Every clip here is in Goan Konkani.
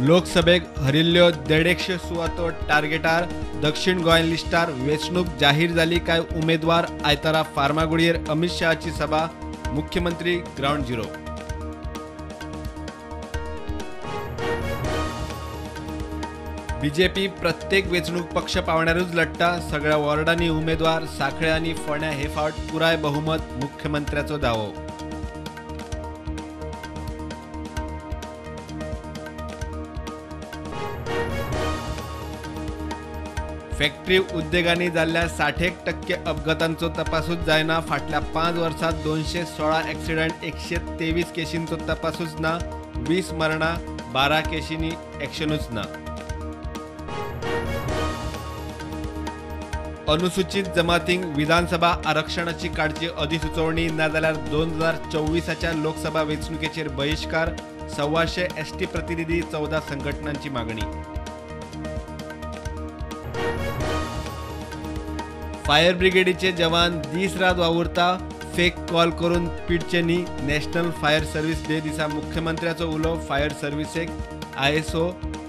लोकसभेक हरिल्ल्यो 150 सुवातो टार्गेटार. दक्षिण गोंय लिस्टार वेंचणूक जाहीर जाली काय उमेदवार. आयतारा फार्मागुडयेर अमित शहाची सभा. मुख्यमंत्री ग्रावंड झिरो. बीजेपी प्रत्येक वेंचणूक पक्ष पावण्यारूच लढटा. सगळ्या वॉर्डांनी उमेदवार. सांखळे आनी फोंड्या हे फावट पुराय बहुमत. मुख्यमंत्र्याचो दावो. फॅक्टरी उद्देगांनी जाल्ल्या 60% अपघातांचो तपासूच जायना. फाटल्या 5 वर्सांत 216 ॲक्सिडंट, 123 केशींचो तपासूच ना. 20 मरणां, 12 केशींनी ॲक्शनूच ना. अनुसूचित जमातींक विधानसभा आरक्षणाची काडची अधिसुचोवणी, नाजाल्यार 2024च्या लोकसभा वेंचणुकेचेर बहिश्कार. 125 एसटी प्रतिनिधी, 14 संघटनांची मागणी. फायर ब्रिगेडीचे जवान दीस रात वावुरता. फेक कॉल करून पिडचे न्ही. नॅशनल फायर सर्व्हिस डे दिसा मुख्यमंत्र्याचो उलो. फायर सर्व्हिसेक ISO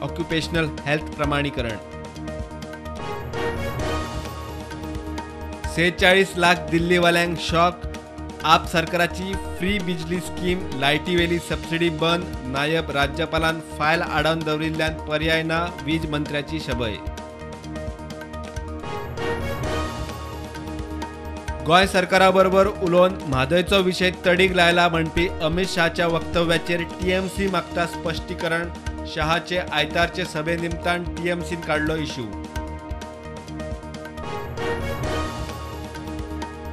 occupational health प्रमाणीकरण. 46 लाख दिल्लीवाल्यांक शॉक. आप सरकाराची फ्री बिजली स्कीम, लायटीवेली सबसिडी बंद. नायब राज्यपालान फायल आडावन दवरिल्ल्यान पर्याय ना. वीज मंत्र्याची शबय. गोंय सरकारा बरोबर उलोवन म्हादयचो विशय तडीक लायला म्हणपी अमित शहाच्या वक्तव्याचेर टीएमसी मागता स्पश्टीकरण. शहाचे आयतारचे सभे निमतान टीएमसीन काडलो इश्यू.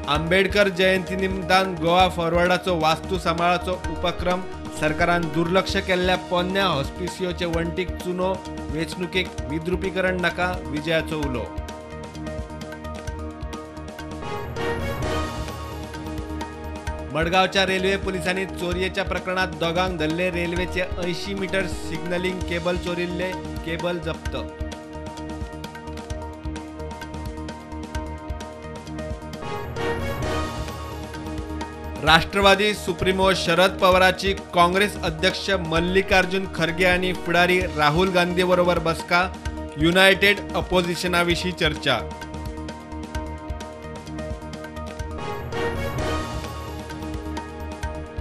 आंबेडकर जयंती निमतान गोवा फॉरवर्डाचो वास्तू सांबाळाचो उपक्रम. सरकारान दुर्लक्ष केल्ल्या पोन्न्या हॉस्पिसियोचे वण्टीक चुनो. वेंचणुकेक विद्रुपीकरण नाका. विजयाचो उलो. मडगांवच्या रेल्वे पुलिसांनी चोरयेच्या प्रकरणात दोगांक धरले. रेल्वेचे 80 मीटर सिग्नलिंग केबल चोरिल्ले. केबल जप्त. राष्ट्रवादी सुप्रीमो शरद पवाराची काँग्रेस अध्यक्ष मल्लिकार्जुन खरगे आनी फुडारी राहुल गांधी बरोबर बसका. युनायटेड अपोजिशनाविशीं चर्चा.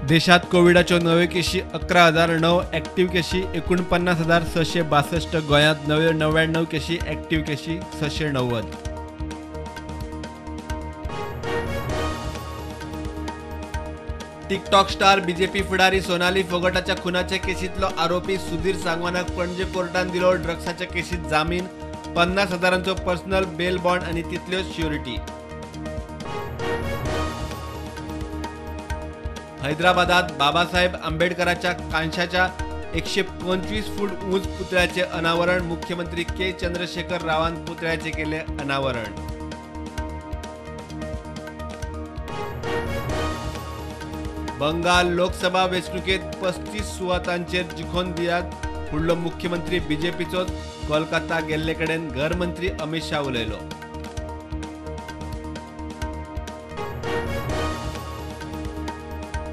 देशात कोविडाच्यो नव्यो केशी 11,009, ॲक्टिव्ह केशी 49,662. गोंयांत नव्यो 99 केशी, ॲक्टिव्ह केशी 690. टिकटॉक स्टार बीजेपी फुडारी सोनाली फोगटाच्या खुनाच्या केशींतलो आरोपी सुधीर सांगवानाक पणजे कोर्टान दिलो ड्रग्साच्या केशीत जामीन. 50,000 पर्सनल बेल बॉन्ड आनी तितल्योच श्युरिटी. हैदराबादात बाबासाहेब आंबेडकरांच्या कांशाच्या 125 फूट उंच पुतळ्याचे अनावरण. मुख्यमंत्री के चंद्रशेखर रावान पुतळ्याचे केले अनावरण. बंगाल लोकसभा वेंचणुकेत 35 सुवातांचेर जिखोवन दियात. फुडलो मुख्यमंत्री बीजेपीचोच. कोलकाता गेल्ले कडेन घरमंत्री अमित शाह उलयलो.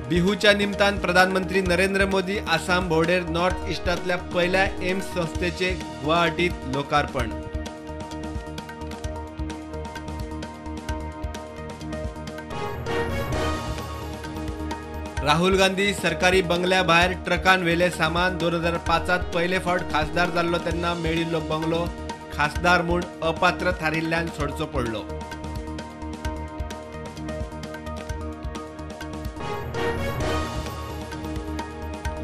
बिहूच्या निमतान प्रधानमंत्री नरेंद्र मोदी आसाम भोंवडेर. नॉर्थ इस्टांतल्या पयल्या एम्स संस्थेचे गुवाहाटीत लोकार्पण. राहुल गांधी सरकारी बंगल्या भायर ट्रकान व्हेले सामान. 2005 पयले फावट खासदार जाल्लो तेन्ना मेळिल्लो बंगलो खासदार म्हूण अपात्र थारिल्ल्यान सोडचो पडलो.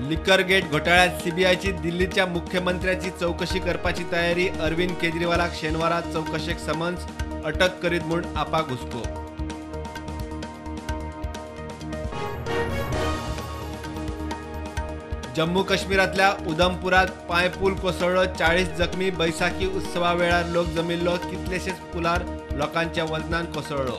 लिकर गेट घोटाळ्यात सीबीआयची दिल्लीच्या मुख्यमंत्र्याची चौकशी करपाची तयारी. अरविंद केजरीवालाक शेनवारा चौकशेक समन्स. अटक करीत म्हूण आपाक हुस्को. जम्मू काश्मीरांतल्या उधमपुरात पांयपूल कोसळ्ळो. 40 जखमी. बैसाखी उत्सवा वेळार लोक जमिल्लो. कितलेशेच पुलार लोकांच्या वजनान कोसळ्ळो.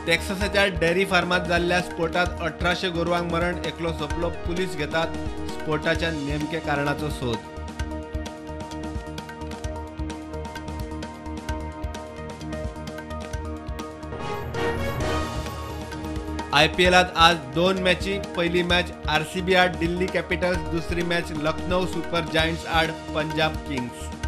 टेक्सासाच्या डेअरी फार्मात जाल्ल्या स्फोटात 1800 गोरवांक मरण, एकलो सोंपलो. पुलीस घेतात स्फोटाच्या नेमक्या कारणाचो सोद. आयपीएलात आज 2 मॅची. पहिली मॅच आरसीबी आड दिल्ली कॅपिटल्स, दुसरी मॅच लखनौ सुपर जायंट्स आड पंजाब किंग्स.